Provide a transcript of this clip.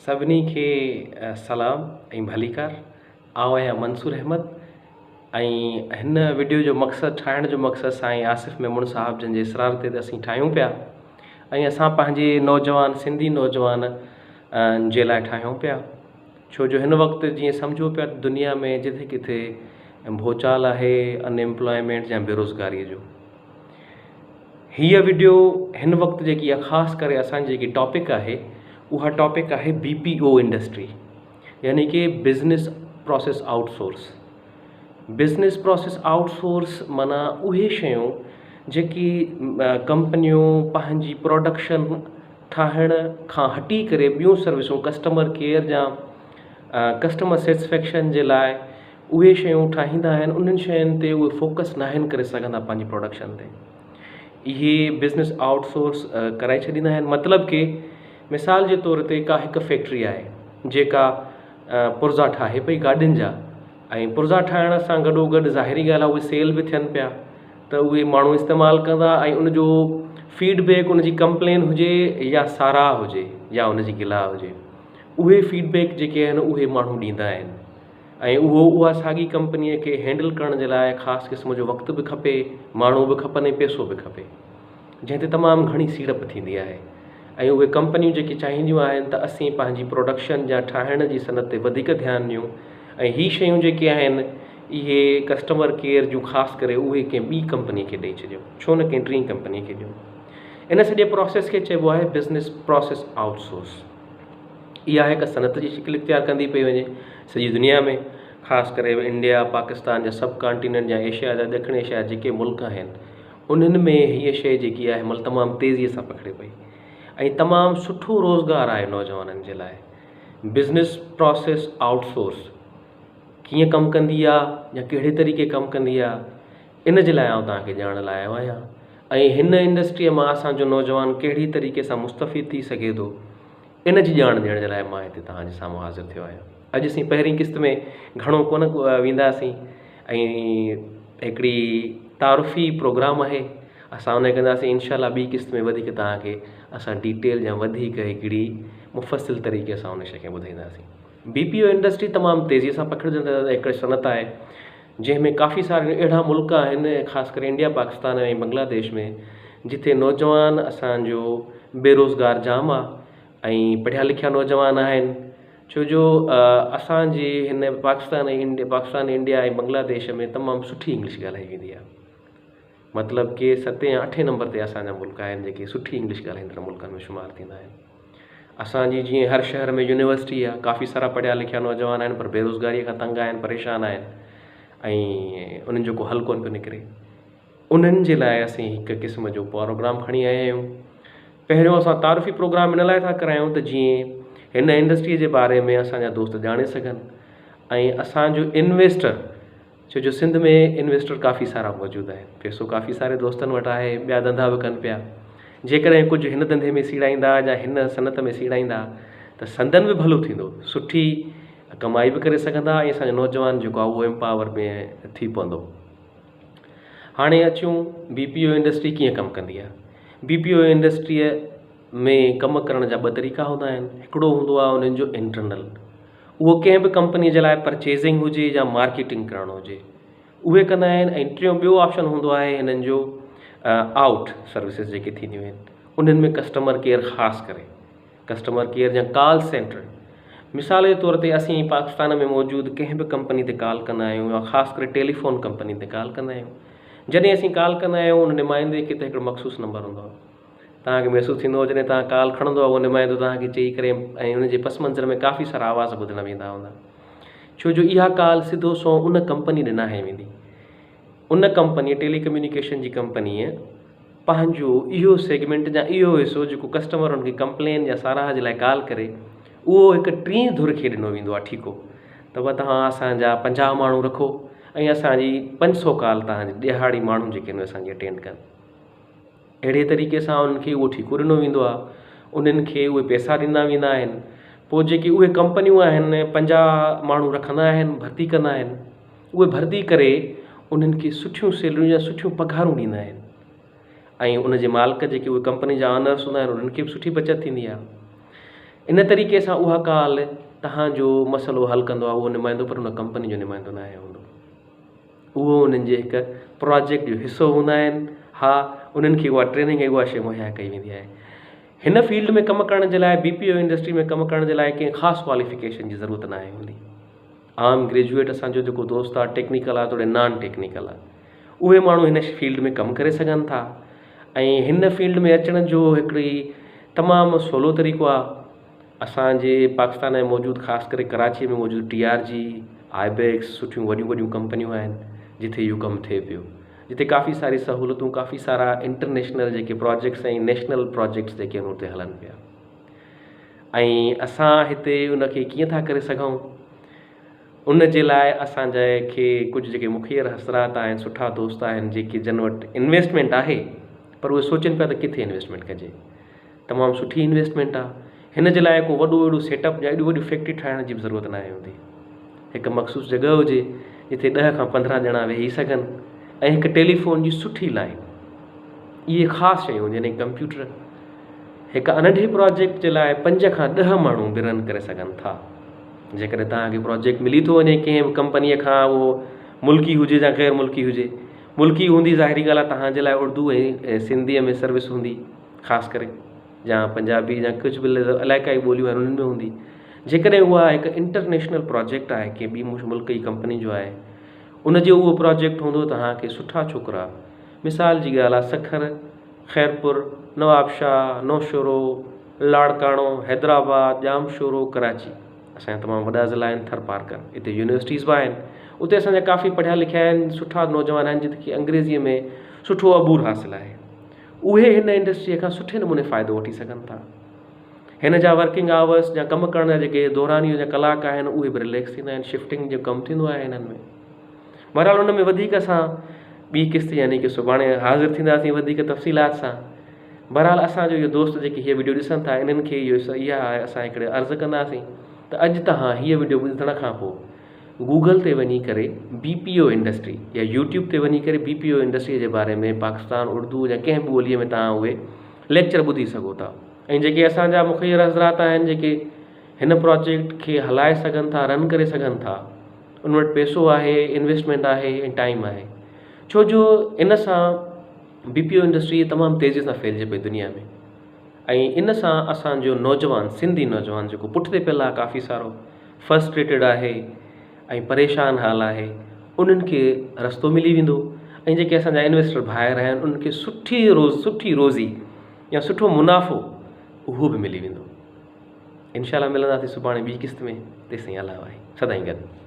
سڀني کي سلام ۽ ڀليڪار. آئون آهيان منصور احمد ۽ هن وڊيو جو مقصد ٺاهڻ جو مقصد سائين آصف ميمڻ صاحب جن جي اصرار تي ته اسين ٺاهيون پيا ۽ اسان پنهنجي نوجوان سنڌي نوجوان جي لاء ٺاهيون پيا ڇو جو هن وقت جيئن سمجهو پيا ته دنيا ۾ جٿي ڪٿي ڀوچال آهي ان ايمپلائمينٽ يا بيروزگاري جو. هيء وڊيو هن وقت جيڪي آهي خاص ڪري اسان جي جيڪي ٽاپڪ آهي اها ٽاپڪ آهي بي پي او انڊسٽري يعني ڪي business process outsource business process outsource معنيٰ اهي شيون جيڪي ڪمپنيون پنهنجي پروڊڪشن ٺاهڻ کان هٽي ڪري ٻيون سروسون ڪسٽمر ڪيئر جا ڪسٽمر سيٽسفيڪشن جي لاء اهي شيون ٺاهيندا آهن انهن شين تي اهي فوڪس ناهن ڪري سگهندا پنهنجي پروڊڪشن تي اهي بزنس آئوٽ سورس ڪرائي ڇڏيندا آهن مطلب ڪي مثال جي طور تي ڪا هڪ فيڪٽري آهي جيڪا پرزا ٺاهي پئي گاڏين جا ۽ پرزا ٺاهڻ سان گڏو گڏ ظاهري ڳالهه آهي اهي سيل به ٿين پيا ته اهي ماڻهو استعمال ڪندا ۽ ان جو فيڊ بيڪ ان جي ڪمپلين هجي يا ساراهه هجي يا ان جي گلا هجي اهي فيڊ بيڪ جيڪي آهن اهي ماڻهو ڏيندا آهن ۽ اهو اها ساڳي ڪمپنيء کي هينڊل ڪرڻ جي لاء خاص قسم جو وقت به کپي، ماڻهو به کپن ۽ پئسو به کپي. جنهن تي تمام گهڻي سيڙپ ٿيندي آهي ۽ اهي ڪمپنيون جيڪي چاهينديون آهن ته اسين پنهنجي پروڊڪشن يا ٺاهڻ جي صنعت تي وڌيڪ ڌيان ڏيون ۽ هي شيون جيڪي آهن اهي ڪسٽمر ڪيئر جون خاص ڪري اهي ڪنهن ٻي ڪمپني کي ڏئي ڇڏيون ڇو نه ڪنهن ٽين ڪمپني کي ڏيون. ان سڄي پراسيس کي چئبو آهي بزنس پراسيس آئوٽ سورس. اها هڪ صنعت جي شڪل اختيار ڪندي پئي وڃي سڄي دنيا ۾ خاص ڪري انڊيا پاڪستان جا سب ڪانٽيننٽ يا ايشيا جا ڏکڻ ايشيا جا جيڪي ملڪ آهن انهن ۾ هيء شيء جيڪي آهي مل تمام تيزيء سان پکڙي پئي ۽ تمام سٺو روزگار آهي نوجوانن جي لاء بزنس پراسيس آئوٽ سورس ڪيئن ڪم ڪندي آ يا ڪهڙي طريقي ڪم ڪندي آ ان جي لاء آئون توهان کي ڄاڻ لاء آيو آهيان ۽ هن انڊسٽريء مان اسان جو نوجوان ڪهڙي طريقي سان مستفيد ٿي سگهي ٿو ان جي ڄاڻ ڏيڻ جي لاء مان هتي توهان جي سامهون حاضر ٿيو آهيان. اڄ اسين پهرين قسط ۾ گهڻو ڪونه وينداسين ۽ هڪڙي تعارفي پروگرام آهي اسان ان کي ڪنداسين انشاء الله ٻي قسط ۾ وڌيڪ توهان کي اسان ڊيٽيل يا وڌيڪ هڪڙي مفصل طريقي سان ان شيء کي ٻڌائينداسين. بي پي او انڊسٽري تمام تيزي سان پکڙجندڙ هڪڙي صنعت آهي جنهن ۾ ڪافي سارا اهڙا ملڪ آهن خاص ڪري انڊيا پاڪستان ۽ بنگلاديش ۾ جتي نوجوان اسان جو بيروزگار جام آ ۽ پڙهيا لکيا نوجوان آهن ڇو جو اسان جي هن پاڪستان ۽ انڊيا پاڪستان انڊيا ۽ بنگلاديش ۾ تمام سٺي انگلش ڳالهائي ويندي آ مطلب ڪي ستين يا اٺين نمبر تي اسان جا ملڪ آهن جيڪي سٺي انگلش ڳالهائيندڙ ملڪن ۾ شمار ٿيندا آهن. اسان جي جيئن هر شهر ۾ يونيورسٽي آهي ڪافي سارا پڙهيا لکيا نوجوان آهن پر بيروزگاري کان تنگ آهن پريشان آهن ۽ انهن جو ڪو حل ڪونه پيو نڪري انهن جي لاء اسين هڪ قسم جو پروگرام کڻي آيا آهيون پهريون اسان تعارفي پروگرام ان لاء ٿا ڪرايون ته جيئن هن انڊسٽري جي باري ۾ اسان جا دوست ڄاڻي سگهن ۽ اسان جو انويسٽر ڇو جو سنڌ ۾ انويسٽر ڪافي سارا موجود آهن پئسو ڪافي ساري دوستن وٽ آهي ٻيا ڌنڌا به ڪن پيا جيڪڏهن ڪجهه هن ڌنڌي ۾ سيڙائيندا يا هن صنعت ۾ سيڙائيندا ته سندن به ڀلو ٿيندو سٺي ڪمائي به ڪري سگهندا ۽ اسان جو نوجوان جيڪو آهي اهو امپاور به ٿي پوندو هاڻي اچون بي پي او انڊسٽري ڪيئن ڪم ڪندي آهي بي پي او انڊسٽريء ۾ ڪم ڪرڻ جا ٻه طريقا هوندا آهن هڪڙو هوندو آهي انهن جو انٽرنل اهو ڪنهن به ڪمپني جي لاء پرچيزنگ هجي يا مارڪيٽنگ ڪرڻ هجي اهي ڪندا آهن ۽ ٽيون ٻيو آپشن هوندو آهي هنن جو آئوٽ سروسز جيڪي ٿينديون آهن انهن ۾ ڪسٽمر ڪيئر خاص ڪري ڪسٽمر ڪيئر يا ڪال سينٽر مثال جي طور تي اسين پاڪستان ۾ موجود ڪنهن به ڪمپني تي ڪال ڪندا آهيون يا خاص ڪري ٽيليفون ڪمپني تي ڪال ڪندا آهيون جڏهن اسين ڪال ڪندا آهيون ان نمائندي کي ته هڪڙو مخصوص نمبر هوندو آهي توهان کي محسوس ٿيندو هو جڏهن توهان ڪال کڻندو اهو نمائندو توهان کي چئي ڪري ۽ ان جي پس منظر ۾ ڪافي سارا آواز ٻڌڻ ۾ ايندا هوندا ڇو جو اها ڪال سڌو سنئون ان ڪمپني ڏي ناهي ويندي ان ڪمپني ٽيلي ڪميونيڪيشن جي ڪمپنيء پنهنجو اهو سيگمينٽ يا اهو حصو جيڪو ڪسٽمر ان کي ڪمپلين يا ساراهه جي لاء ڪال ڪري اهو هڪ ٽين ڌر کي ڏنو ويندو آهي ٺيڪو ته بابا توهان اسان جا 50 ماڻهو رکو ۽ اسان جي 500 ڪال توهان جي ڏهاڙي ماڻهو جيڪي آهن اسان جي اٽينڊ ڪن اهڙي طريقي سان انهن کي اهو ٺيڪو ڏنو ويندو آهي انهن کي اهي پئسا ڏنا ويندا آهن پوء جيڪي اهي ڪمپنيون آهن 50 ماڻهو رکندا آهن ڀرتي ڪندا آهن اهي ڀرتي ڪري انهن کي سٺيون سيلريون يا سٺيون پگهارون ڏيندا آهن ۽ ان جي مالڪ جيڪي اهي ڪمپني جا آنرس هوندا آهن انهن کي به سٺي بچت ٿيندي آهي. ان طريقي سان اها ڪال توهان جو مسئلو حل ڪندو آهي اهو نمائندو پر ان ڪمپني جو نمائندو ناهي هوندو. اهو انهن جي هڪ پراجيڪٽ جو حصو هوندا آهن. ها انهن کي اها ٽريننگ ۽ اها شيء مهيا ڪئي ويندي آهي. هن فيلڊ ۾ ڪم ڪرڻ جي لاء بي پي او انڊسٽري ۾ ڪم ڪرڻ جي لاء ڪنهن خاص ڪواليفڪيشن جي ضرورت ناهي هوندي. عام گريجوئيٽ اسان جو جيڪو دوست آهي ٽيڪنيڪل آهي توڙي نان ٽيڪنيڪل آهي اهي ماڻهو هن فيلڊ ۾ ڪم ڪري سگهن ٿا ۽ هن فيلڊ ۾ اچڻ جو هڪڙي تمام سولو طريقو آهي اسان جي پاڪستان ۾ موجود خاص ڪري ڪراچي ۾ موجود ٽي آر جي آئبيڪس سٺيون وڏيون وڏيون ڪمپنيون آهن جتي اهو ڪم ٿئي پيو جتي ڪافي ساري سهولتون ڪافي سارا انٽرنيشنل جيڪي پراجيڪٽس ۽ نيشنل پراجيڪٽس جيڪي آهن اتي هلن پيا ۽ اسان هتي ان کي ڪيئن ٿا ڪري سگهون ان جي لاء اسان جي کي ڪجهه جيڪي مخير حضرات آهن سٺا دوست آهن جيڪي جن وٽ انويسٽمينٽ آهي پر اهي سوچن پيا ته ڪٿي انويسٽمينٽ ڪجي تمام سٺي انويسٽمينٽ آهي هن جي لاء ڪو وڏو اهڙو سيٽ اپ يا ايڏي وڏي فيڪٽري ٺاهڻ جي به ضرورت ناهي هوندي هڪ مخصوص جڳهه هجي جتي ڏهه کان 15 ڄڻا ويهي سگهن ۽ هڪ ٽيليفون جي سٺي لائن اهي خاص شيون يعني ڪمپيوٽر هڪ ننڍي پراجيڪٽ جي لاء 5 کان 10 ماڻهو به رن ڪري سگهن ٿا. جيڪڏهن توهان کي پراجيڪٽ ملي ٿو وڃي ڪنهن به ڪمپنيء کان اهو ملڪي هجي يا غير ملڪي هجي. ملڪي هوندي ظاهري ڳالهه آهي توهان جي لاء اردو ۽ سنڌيء ۾ سروس هوندي خاص ڪري يا پنجابي يا ڪجهه به علائقائي ٻوليون آهن انهن ۾ هوندي. جيڪڏهن اها هڪ انٽرنيشنل پراجيڪٽ آهي ڪنهن ٻي ملڪ جي ڪمپني جو آهي ان جو اهو پراجيڪٽ هوندو توهان کي سٺا ڇوڪرا مثال جي ڳالهه آهي سکر خيرپور، نوابشاهه، نوشهرو، لاڙڪاڻو، حيدرآباد، ڄامشورو، ڪراچي اسان جا تمام وڏا ضلعا آهن ٿرپارڪر اتي يونيورسٽيز به آهن اتي اسان جا ڪافي پڙهيا لکيا آهن سٺا نوجوان آهن جن کي انگريزيء ۾ سٺو عبور حاصل آهي اهي هن انڊسٽريء کان سٺي نموني فائدو وٺي سگهن ٿا هن جا ورڪنگ آورس يا ڪم ڪرڻ جا جيڪي دورانيء جا ڪلاڪ آهن اهي به رليڪس ٿيندا آهن شفٽنگ جو ڪم ٿيندو آهي هنن ۾ بهرحال ان ۾ وڌيڪ اسان ٻي قسط يعني ڪه سڀاڻي حاضر ٿينداسين وڌيڪ تفصيلات سان. بهرحال اسان جو اهو دوست جيڪي هيء وڊيو ڏسن ٿا انهن کي اهو اها اسان هڪڙي عرض ڪنداسين ته اڄ توهان هيء وڊيو ٻڌڻ کان پوء گوگل تي وڃي ڪري بي پي او انڊسٽري يا يوٽيوب تي وڃي ڪري بي پي او انڊسٽري جي باري ۾ پاڪستان اردو يا ڪنهن به ٻوليء ۾ توهان اهي ليڪچر ٻڌي سگهو ٿا ۽ جيڪي اسان جا مخير حضرات آهن جيڪي هن پراجيڪٽ کي هلائي سگهن ٿا رن ڪري سگهن ٿا ان وٽ پئسو آهي انويسٽمينٽ آهي ۽ ٽائيم آهي ڇو جو ان سان بي پي او انڊسٽري تمام تيزي سان ڦهلجي پئي دنيا ۾ ۽ ان سان اسان جو نوجوان سنڌي نوجوان جيڪو پٺتي پيل آهي ڪافي سارو فرسٽريٽيڊ آهي ۽ پريشان حال آهي انهن کي رستو ملي ويندو ۽ جيڪي اسان جا انويسٽر ڀائر آهن انهن کي سٺي روز سٺي روزي يا سٺو منافعو اهو به ملي ويندو انشاء الله ملنداسين سڀاڻي ٻي قسط ۾ تيسين الله واهي سدائين گڏ.